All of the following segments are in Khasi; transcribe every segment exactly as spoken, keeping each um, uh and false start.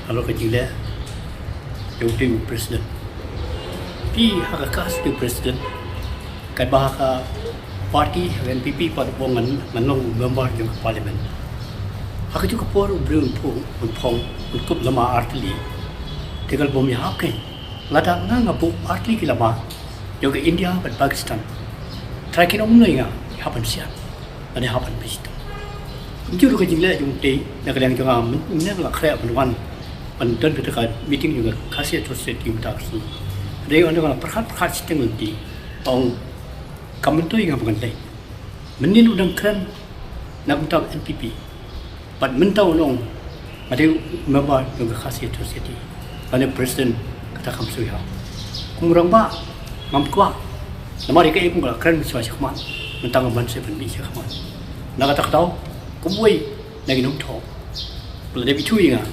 Halor ka jingleh jong u president. Phi ha ka cast u president, katba ha ka party ha ka N P P pat u ong ngan, ngan long member jong ka parliament. Ha kajuh ka por u briew un phong, un phong, un kup lama artylli. Te ka la bym ïahap kein. Lada nga nga buh artylli ki lama jong ka India bad Pakistan. Trai kin ong ïa nga, hap ban siat. Lane hap ban pynshiteng. Kumjuh ruh ka jingleh jong u tei, na ka liang jong nga, mynne nga la khreh ban wan ban don kata ka meeting jong ka Khasi Authors' Society mynta ka sngi. Hynrei nga la pyrkhat pyrkhat shiteng lynti. Ong kam myntoi nga ba ngan leit. Mynnin u dang kren na ka bynta N P P. Bad mynta u ong nga dei u member jong ka Khasi Authors' Society. Lane president, kata kam shu ïa. Kum u rangbah ngam kwah. Namar ïa kaei kum ka la kren mynshuwa shakhmat. Mynta ngam ban shu pynbeit shakhmat. Na kata ka daw, kumwei na ki nongthoh, la dep ithuh ïa nga,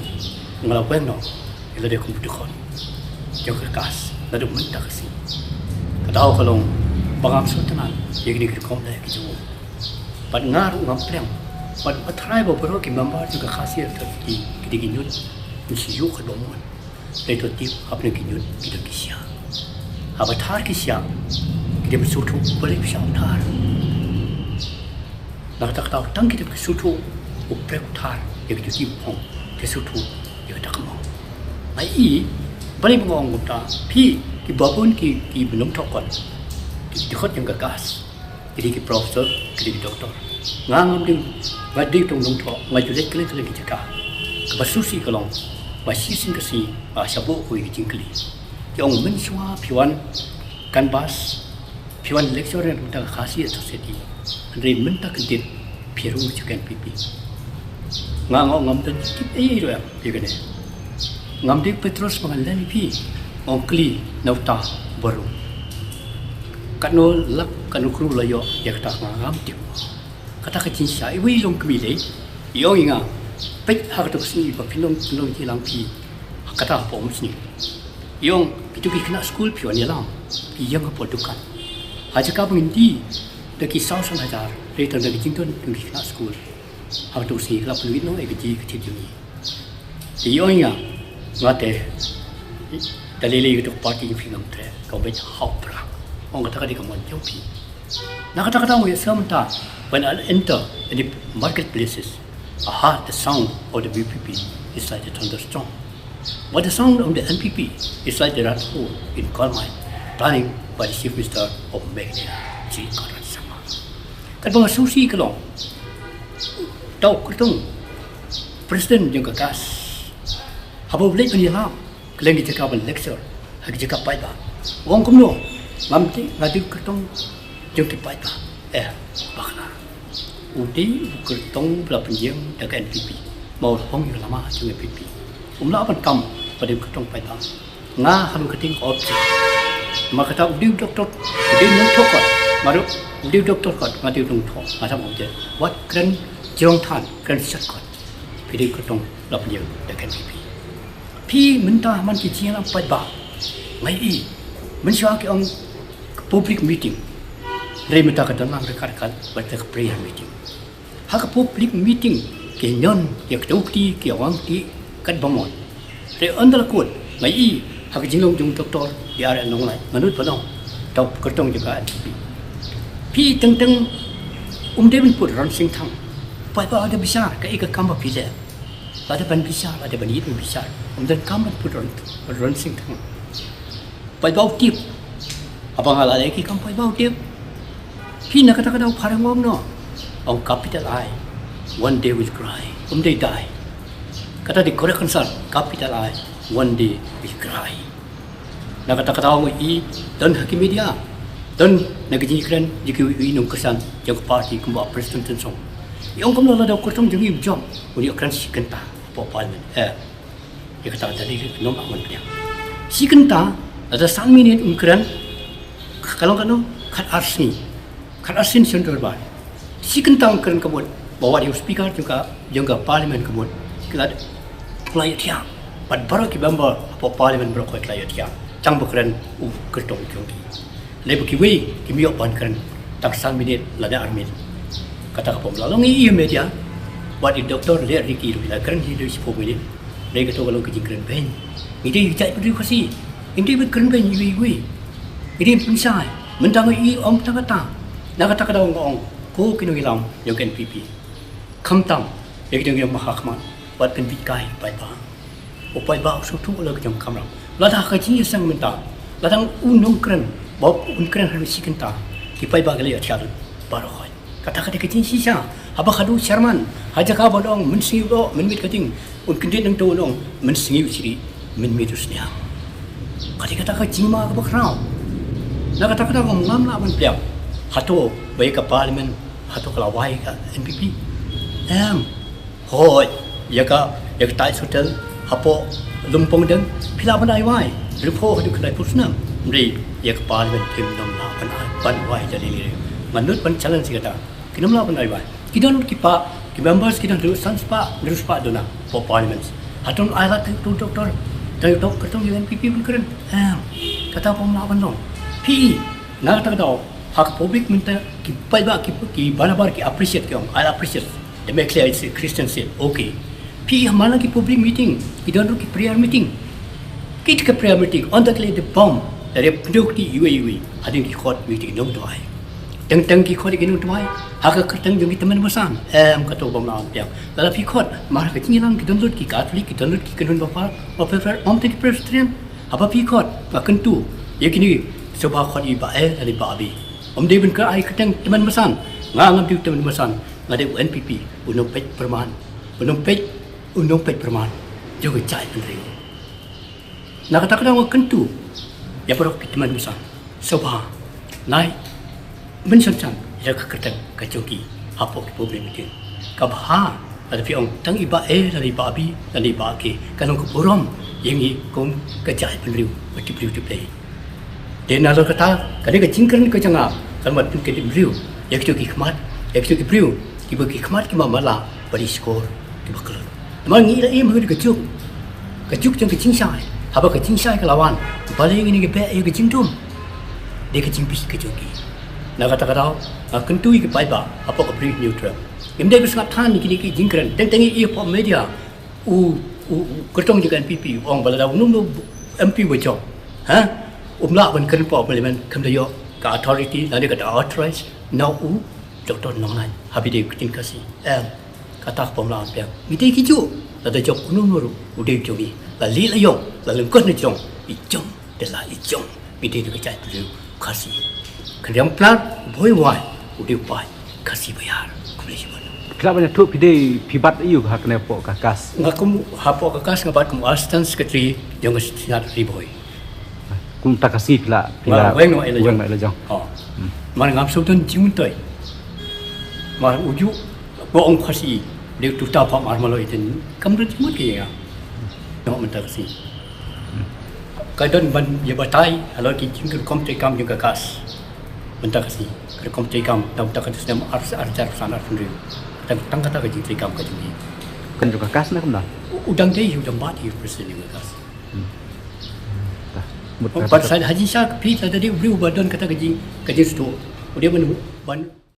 nga la weng noh ïa lade kum u dkhot jong ka cast naduh mynta ka sngi. Ka daw ka long ba ngam sngewtynnat ïa kine ki rukom leh ki jong u. Bad nga ruh ngam pdiang. Bad nga tharai ba baroh ki member jong ka Khasi Authors' Society ki dei ki ñiut, ngi shu ïoh katba mon. Dei to tip hapdeng ki ñiut ki don ki shiah. Haba thar ki shiah, ki dei ban sngewthuh balei ki shiah thar. Na kata ka daw tang ki dei ban sngewthuh u prek u thar ïa ka juti u phong, ki sngewthuh ïa kata ka mong. Nga i balei ba nga ong kumta, phi kiba bun ki, kiba nongthoh kot, ki dkhot jong ka cast. Ki dei ki professor, ki dei ki doctor. Nga ngam dei, nga dei tang nongthoh, nga ju leit kylleng kylleng ki jaka. Kaba sngewsih ka long ba shisien ka sngi nga shah buh ïa ki jingkylli. Ki ong mynshuwa phi wan canvass, phi wan lecture na ka bynta ka Khasi Authors' Society. Hynrei mynta kyndit phi rung sha ka N P P. Nga nga ong ngam don tip ei ei ruh em ïa kane. Ngam dei Petros ba ngan len ïa phi. Ong kylli na uta baroh. Katno lak katno kru la ïoh ïa kata nga ngam tip. Kata ka jingshisha iwei i long kmie lei i ong ïa nga, peit ha kata ka sngi ba phin long, phin long jingïalang phi. Kata hapoh umsning i ong, kito ki khynnah skul phi wan ïalam, ki ïeng hapoh dukan. Ha jaka ba ngin die da ki saw san hajar, hynrei tang da ki jingdon jong ki khynnah skul. Ha kata ka sngi ka la pynwit noh ïa ka jingkit jong ngi. Te i ong ïa nga, nga te da lei lei ïa kato ka party jong phi ngam treh, ka beit ha u prah. Ong kata ka dei ka mon jong phi. Na kata kata ong ïa sngewthuh mynta, when I enter in the marketplaces, I heard the sound of the V P P is like a thunderstorm. But the sound of the N P P is like the rat hole in coal mine, planning by the Chief Minister of Meghalaya, Shri Conrad Sangma. Katba nga sngewsih ka long, uta u kyrtong president jong ka cast, haba u leit ban ïalam kylleng ki jaka ban lecture ha ki jaka paidbah, u ong kumno, ngam dei, nga dei u kyrtong jong ki paidbah. Eh, bakla. U dei u kyrtong ba la pynïeng da ka N P P. Ma u la ong ïa ka lama jong N P P. Um lah ban kam ba dei u kyrtong paidbah. Nga ha ka ktien ka object. Namar kata u dei u doktor, u dei u nongthoh kot. Nga ruh u dei u doktor kot, nga dei u nongthoh, nga dei u object. Wat kren jrong than, kren shortcut. Phi dei u kyrtong la pynïeng da ka N P P. Phi mynta man ki jingïalang paidbah, nga i mynshuwa ki ong ka public meeting. Hynrei mynta ka don lang ryngkat ryngkat bad ka prayer meeting. Ha ka public meeting ki ñion, ki kdew kti, ki wan kti katba mon. Hynrei ynda la kut, nga i ha ka jinglong jong u doktor D R N Nonglait, nga nud ban ong, uta u kyrtong jong ka N P P. Phi teng teng um dei ban put Ronsing Thang. Paidbah da bishar kaei ka kam ba phi leh. Lada ban bishar, lada ban ïeit ban bishar, um donkam ban put Ron, Ronsing Thang. Paidbah u tip. Haba nga la leh ki kam paidbah u tip. Phi, na kata ka daw phareng ong no, ong capital I, one day will cry. Um dei die. Kata dei correct answer, capital I, one day will cry. Na kata ka daw nga i, don ha ki media, don na ki jingkren jong kiwei kiwei nongkyrshan jong ka party kumba Prestone Tynsong. I ong kumno, lada u kyrtong jong ngi u jop, un ïoh kren shi kynta hapoh parliament. Eh, ïa kata ka dei ka nongmah ban pdiang. Shi kynta, lada san minit um kren, ka long katno, khat ar sngi. Khat ar sien sien dorbar. Shi kynta um kren ka mut ba wat ïa u speaker jong ka, jong ka parliament ka mut ki la, ki la ïathiah. Bad baroh ki member hapoh parliament baroh ki la ïathiah. Tang ba kren u kyrtong jong ki. Lei ba kiwei kim ïoh ban kren tang san minit lane ar minit. Kata ka pom la long i media. Wat i doktor leh ri ki ruh la kren hi dei shiphew minit. Dei kato ka long ka jingkren beiñ. Ngi dei ka jaitbynriew Khasi. Ngi dei ban kren beiñ iwei iwei. Ngi dei ban pynshai. Mynta nga i ong tang kata. Na kata ka daw nga ong, ko ki nongïalam jong ka N P P, khamtam ïa ki nongïalam ha khmat, wat pynbit kai paidbah. U paidbah u sngewthuh la ka jong ka kamram. Lada ka jingïaseng mynta, lada u nongkren, ba un kren ha shi kynta, ki paidbah ki la ïoh thiah lut baroh khoit. Kata ka dei ka jingshisha. Haba khadduh chairman, ha jaka ban ong mynsngi u doh, mynmiet ka ding, un kyndit nangto un ong mynsngi u shrieh, mynmiet u sniang. Ka dei kata ka jingma kaba khraw. Na kata ka daw ngam lah ban pdiang. Hato ba ïa ka parliament, hato ka la wai ka N P P? Em. Hooid, ïa ka, ïa ka Taj Hotel hapoh Lumpong Deng, phi lah ban ai wai. Hynriewphew haduh khyndai phew snem. Hynrei ïa ka parliament kim nym lah ban ai, ban wai ïa lei lei. Ngan nud ban challenge ïa kata. Kim nym lah ban ai wai. Ki don ki paid, ki members ki don haduh san spah, hynriew spah duna hapoh parliament. Hato ai lad tang ïa uto u doktor, tang ïa uto u kyrtong jong ka N P P ban kren? Em, kata kam lah ban long. Phi i, na kata ka daw, ha ka public mynta ki paidbah, ki, ki balabar ki appreciate, ki ong, I appreciate. Te me khlieh ïa ki Christian seh, okay. Phi i ha man la ki public meeting, ki don ruh ki prayer meeting. Kito ki prayer meeting, ynda ki leit da bom, da rep pyndonkti iwei iwei, hadien ki khot meeting nongduwai. Teng teng ki khot ïa ki nongduwai ha ka kyrteng jong ki tymmen basan. Em, kato bym lah ban pdiang. Lada phi khot, namar ha ka jingïalang ki don lut ki Katholik, ki don lut ki kynhun bapher bapher, ym tang ki Presbyterian. Haba phi khot, nga kyntu ïa kine, sngewbha khot ïa i Bah A lane i Bah B. Ym dei ban kren ha ka kyrteng tymmen basan. Nga ngam dei u tymmen basan. Nga dei u N P P, u nongpeit pyrman, u nongpeit, u nongpeit pyrman jong ka jaitbynriew. Na kata ka daw nga kyntu ïa baroh ki tymmen basan, sngewbha, nai mynshem shem ïa ka kyrteng ka jong ki hapoh ki public meeting. Ka bha lada phi ong tang i Bah A lane i Bah B lane i Bah K, ka long ka burom ïa ngi kum ka jaitbynriew bad ki briew ki Blei. Te nalor kata, ka dei ka jingkren ka jong nga, ka long ban pynkynmaw ïa kito ki khmat, ïa kito ki briew kiba ki khmat ki ma mala bad i shkor kiba khlur. Namar ngi la im ha ka juk, ka juk jong ka jingshai. Haba ka jingshai ka la wan, balei ngin ïa beh ïa ka jingdum? Dei ka jingbishni ka jong ki. Na kata ka daw nga kyntu ïa ki paidbah hapoh ka Bri Hynñiewtrep, ngim dei ban sngap than ïa kine ki jingkren. Teng teng ïa hapoh media, u, u, u kyrtong jong ka N P P u ong ba lada uno uno u M P ba jop, ha, um lah ban kren hapoh Parliament, kam da ïoh ka authority lane ka da authorize na u Doctor Nonglait haba ïadei ka ktien Khasi. Em, kata ka bym lah ban pdiang. Ngi dei ki juh, lada jop uno uno ruh u dei jong ngi. La lieh la ïong, la lyngkot na jrong, i jong te la i jong. Ngi dei na ka jaitbynriew Khasi. Khyndiat Plar, Bhoi Wai, u dei u paid Khasi Baïar. Khublei shibun. Phi lah ban ïathuh phi dei phi bat aiu ha kane hapoh ka KAS? Nga kum hapoh ka KAS nga bat kum Assistant Secretary jong ka Synod Ri Bhoi. Kumta ka sngi phi la, phi la weng noh ïa la jong. Weng noh ïa la jong. Oh. Hmm. Mar ngam sngewdon jingmyntoi. Mar uju ba ong Khasi, dei tu ta pha mar maloi ten kam don jingmut ki ïa nga. Noh mynta ka sngi. Ka don ban ïa batai halor ki jingkyrkhu treikam jong ka KAS. Mynta ka sngi ka rukom treikam tang mynta ka snem ar, ar hajar arphew san arphew hynriew. Tang, tang kata ka jingtreikam ka jong ngi. Kan jong ka KAS ne kumno? U dang dei, u dang bat ïa u president jong ka KAS. Hmm. Tah. Mut oh, kata pat ka sa ha jingshisha phi lada dei u briew uba don kata ka jing, ka jingsngewthuh, u dei ban, ban